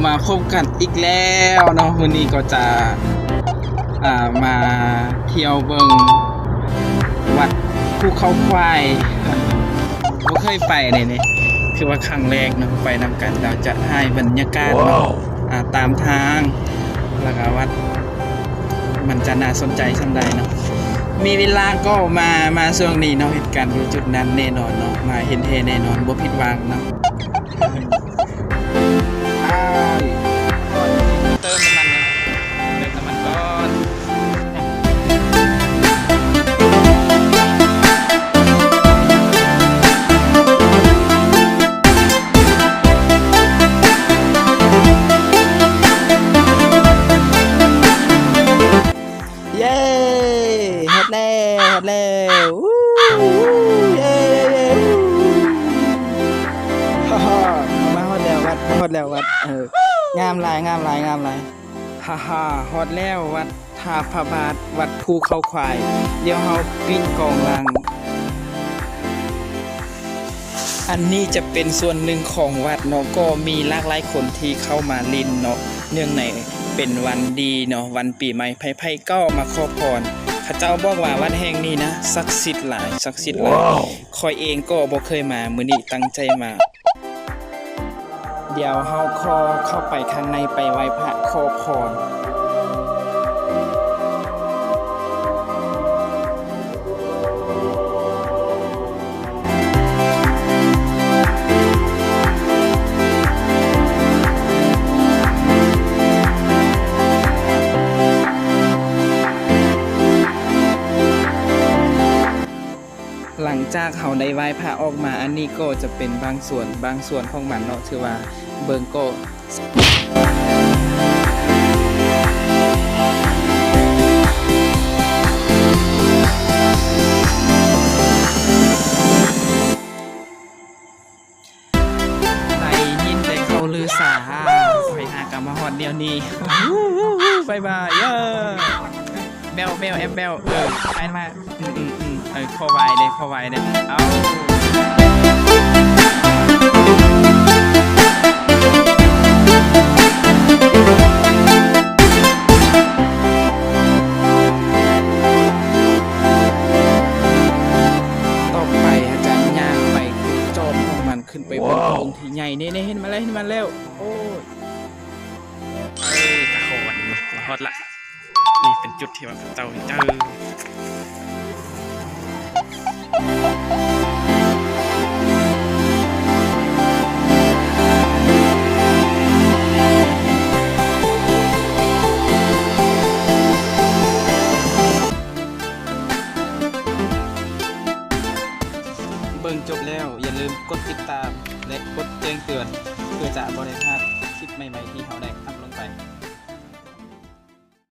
ມາພົບກັນອີກແລ້ວເນາະ, ມື້ນີ້ກໍຈະ ອ່າ ມາທ່ຽວເບິ່ງວັດພູເຂົາຄວາຍ. ບໍ່ເຄີຍໄປເດນີ້ ຄືວ່າຄັ້ງແລກເນາະ, ໄປນຳກັນ. ດຽວຈະຖ່າຍບັນຍາກາດເນາະ ອ່າ ຕາມທາງ ແລ້ວກໍວັດ ມັນຈະໜ້າສົນໃຈສ່ຳໃດເນາະ. ມີເວລາກໍມາ ມາຊ່ວງນີ້ເນາະ, ເຮັດການຢູ່ຈຸດນັ້ນແນ່ນອນເນາະ, ມາເຫັນແທ້ແນ່ນອນ ບໍ່ຜິດຫວັງເນາະ. ອ້າຍ ເຕີມນ້ຳມັນ ເຕີມນ້ຳມັນກ່ອນ. ເຢ້ ຮອດແລ້ວ ຮອດແລ້ວ ເຢ້ ເຢ້ ເຢ້ ມາຮອດແລ້ວວັດ ມາຮອດແລ້ວວັດ. ເອີ ງາມຫຼາຍ ງາມຫຼາຍ ງາມຫຼາຍ. ຮອດແລ້ວວັດທ່າພະບາດ ວັດພູເຂົາຄວາຍ. ດຽວເຮົາປີ້ນກ້ອງຫຼັງ. ອັນນີ້ຈະເປັນສ່ວນໜຶ່ງຂອງວັດເນາະ, ກໍມີຫຼາກຫຼາຍຄົນທີ່ເຂົ້າມາຫຼິ້ນເນາະ, ເນື່ອງໃນເປັນວັນດີເນາະ, ວັນປີໃໝ່. ໃຜໆກໍມາຂໍພອນ. ເຂົາເຈົ້າບອກວ່າວັດແຫ່ງນີ້ນະ ສັກສິດຫຼາຍ ສັກສິດຫຼາຍ. ຂ້ອຍເອງກໍບໍ່ເຄີຍມາ, ມື້ນີ້ຕັ້ງໃຈມາ. ດຽວເຮົາຂໍເຂົ້າໄປຂ້າງໃນ ໄປໄຫວ້ພະຂໍພອນ. ຫຼັງຈາກເຮົາໄດ້ໄຫວ້ພະອອກມາ, ອັນນີ້ກໍຈະເປັນບາງສ່ວນ ບາງສ່ວນຂອງມັນເນາະ, ຖືວ່າເບິ່ງກໍ ໄດ້ຍິນແຕ່ເຂົາລືສາ, ຂ້ອຍຫາກໍມາຮອດດຽວນີ້. ບາຍບາຍ ເອີ ແບວ ແບວ ແອບແບວ ເອີ ໄປມາ ອືມ ອືມ ອືມ ເອີ ຂໍໄຫວ້ເດ້ ຂໍໄຫວ້ເດ້ ເອົາ. ຕໍ່ໄປອາຈານຍ່າງໄປຂຶ້ນຈອດຂອງມັນ ຂຶ້ນໄປເບິ່ງ ໂອ້ ອົງທີ່ໃຫຍ່. ນີ້ໆ ເຫັນມາແລ້ວ ເຫັນມາແລ້ວ ໂອ້ຍ ເອີ ມາຮອດລະ ນີ້ເປັນຈຸດທີ່ວ່າເຂົາເຈົ້າເຈີ ເບິ່ງຈົບແລ້ວ ຢ່າລືມກົດຕິດຕາມ ແລະ ກົດແຈ້ງເຕືອນ ເພື່ອຈະບໍ່ໄດ້ພາດຄລິບໃໝ່ໆ ທີ່ເຮົາໄດ້